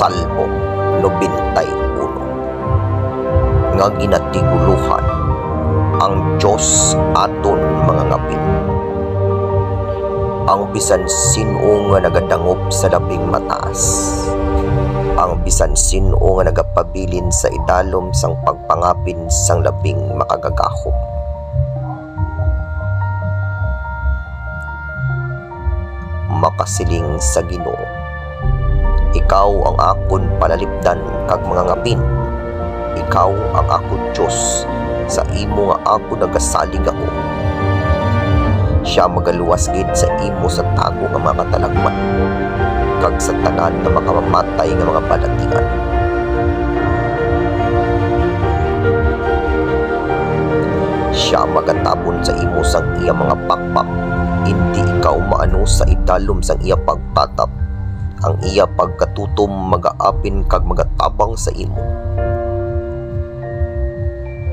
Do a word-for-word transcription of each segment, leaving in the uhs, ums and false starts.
Salmo nobenta y uno, nga ginatigulohan, Ang Dios Aton Mga Ngapin. Ang bisan sin-o nga nagadangop sa Labing Mataas, ang bisan sin-o nga nagapabilin sa idalom sang pagpangapin sang Labing Makagagahom, makasiling sa Ginoo, "Ikaw ang akon palalipdan kag mga ngapin, ikaw ang akon Dios, sa imo nga ako nagasalig ako." Sia magaluwas gid sa imo sa tago nga mga katalagman, kag sa tanan nga makamamatay nga mga balatian. Sia magatabon sa imo sang iya mga pakpak, indi ikaw maano sa idalom sang iya pagtatap. Ang iya pagkatutom magaapin kag magatabang sa imo.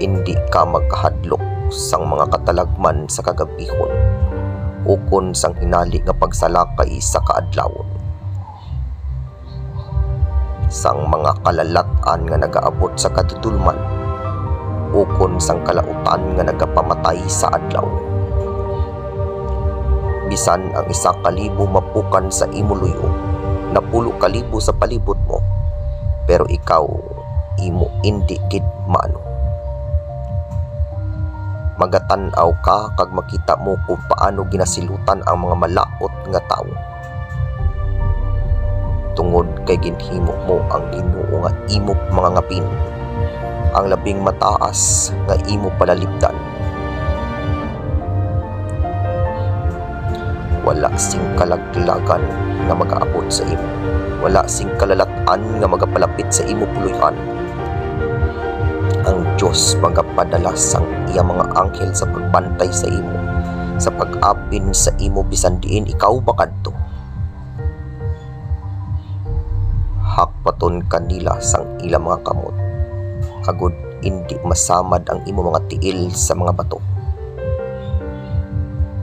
Indi ka magkahadlok sang mga katalagman sa kagabihon, ukon sang hinali nga pagsalakay sa kaadlawon, sang mga kalalat-an nga nagaabot sa kadudolman, ukon sang kalautan nga nagapamatay sa adlaw. Bisan ang isa ka libo mapukan sa imo luyo, napulo ka libo sa palibot mo, pero ikaw, imo indi gid maano. Magatan-aw ka kag makita mo kon paano ginasilutan ang mga malaut nga tawo, tungod kay ginhimo mo ang Ginoo nga imo mga ngapin, ang Labing Mataas nga imo palalipdan. Wala sing kalaglagan nga magaabot sa imo, wala sing kalalat-an nga magapalapit sa imo puloy-an. Ang Dios magapadala sang iya mga anghel sa pagbantay sa imo, sa pag-apin sa imo bisan diin ikaw makadto. Hakpaton ka nila sang ila mga kamot, agod indi masamad ang imo mga tiil sa mga bato.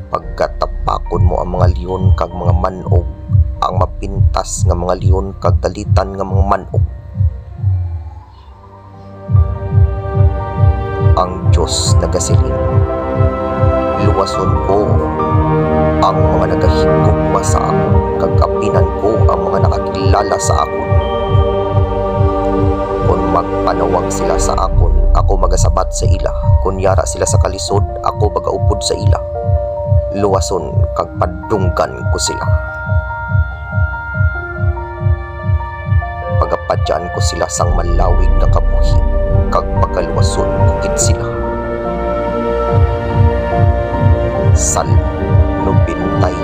Pagkatapakon mo ang mga leon kag mga man-og, ang mapintas nga mga leon kag dalitan nga mga man-og. Ang Dios nagasiling, "Luwason ko ang mga nagahigugma sa akon, kag apinan ko ang mga nakakilala sa akon. Kon magpanawag sila sa akon, ako magasabat sa ila. Kon yara sila sa kalisod, ako magaupod sa ila. Luwason kag padunggan ko sila. Pagapadyan ko sila sang malawig nga kabuhi, kag pagaluwason ko gid sila." Salmo nobenta y